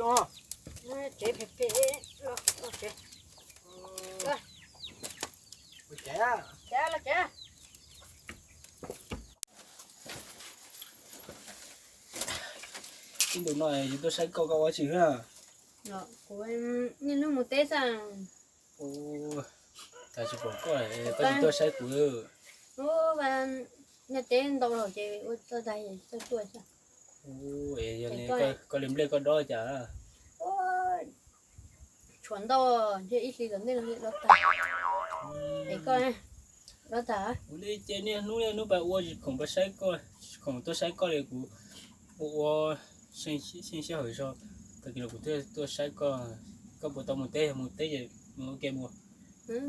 Tsev phem phem, los tsev. Los tsev. Ib ntus no yus tuaj saib koj, koj ua tsi na? Kuv niaj hnub mus teb xwb. Cas tsis pom koj, koj tsis tuaj saib kuv? Nyob teb ntau lawm ces ua txog tag tuaj tuaj xwb. Yog li koj li nplej koj dob cas? Tshuav ntau, ntshe ib hlis tom ntej no dob tag. Es koj dob tag? Kuv li ces niaj hnub niaj hnub pab ua tsis khoom pab saib koj, tsis khoom tuaj saib koj li kuv ua ua xyem sij hawm zog, tag kis no kuv thiaj tuaj saib koj. Koj puas tau mus teb? Yog mus teb ces mus ua ke mus.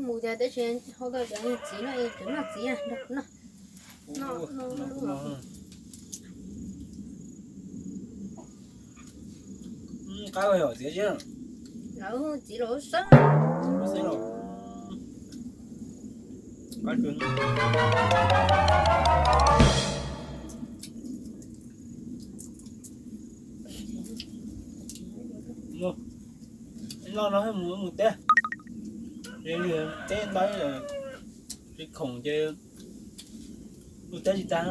Mus tiag tab sis ho koj cov txiv no es cov noj txiv no. Qab yog txiv tsi? Lawv txiv los xeeb. Lub xeeb los. Mus, no no mus mus teb. Teb ntau, tsis khoom ces mus teb tsis tag.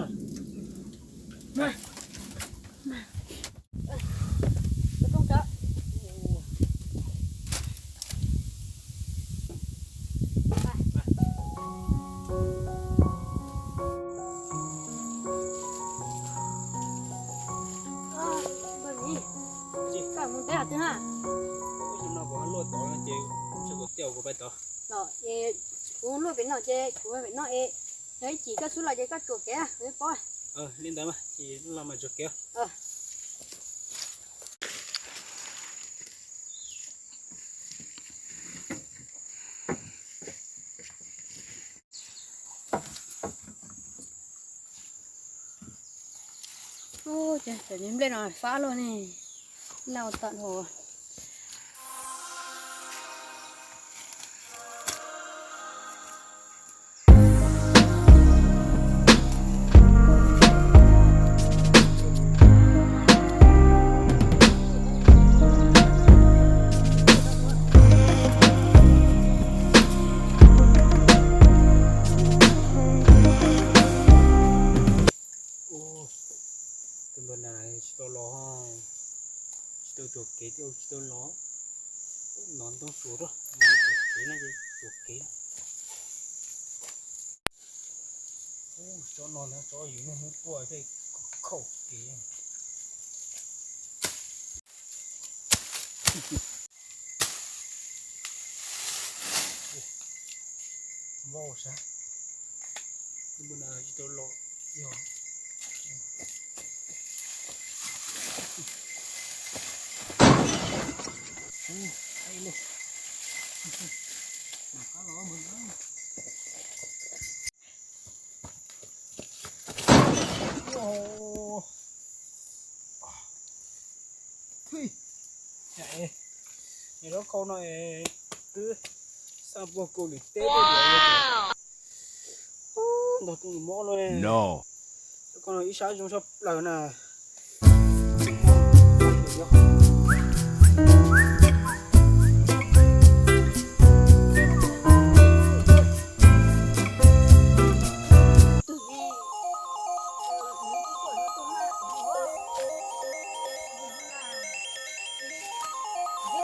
Koj mus teb hov twg na? Ub, no kuv luaj tod ces kuv tias kuv pais tod. Los es kuv luaj pem no ces kuv pem no es, yog ib chim koj xub los ces koj tsuam kev, kuv paub. Li ntawd mas, chim los mas tsuam kev. Ub, cov niag nplej no fab luaj ne, nau tawm hauv. Tus npawg na tsis tau los, tsis tau tsuam kev thiab tsis tau los. Nov ntoo tsuas rau, tsuam kev na, tsuam kev. Tsob no na, tsob yus niaj hnub tuaj thiaj khaum kev. Vau sab, npawg na tsis tau los yog. Niag zaub khau no twb xaj puag kaum lwm teb, ntog mob luaj. Zaub khau no ib sab zoo tshaj plaws na.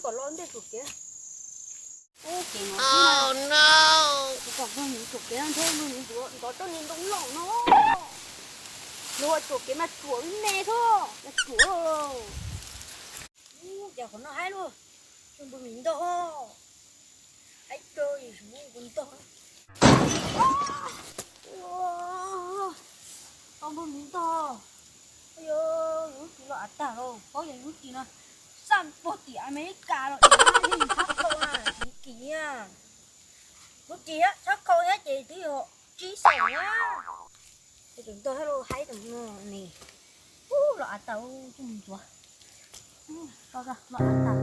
Kom los ntej tsuam kev. Ub, kev no, kom los ntej tsuam kev ntshe luag ntov tau niag ntoo loj no. Luag tsuam kev mas tsuam me xwb, tsuam. Ub, cas qhov no haib luaj, zoo npawg Mim ntog. Haib kawg, yus tsis muab kuv ntog. Tau npawg Mim ntog. Yus lub ris los av tag lauj, paub yog lub ris no xaj puag tim Amelikas los tsis tshab khau na, kim kim na. Lub ris tshab khau thiab ces twb yog tsib xees na. Ces tus ntog thiab los haib tus no ne. Ub, los av tag, ub, coj mus ntxuav. Los av tag.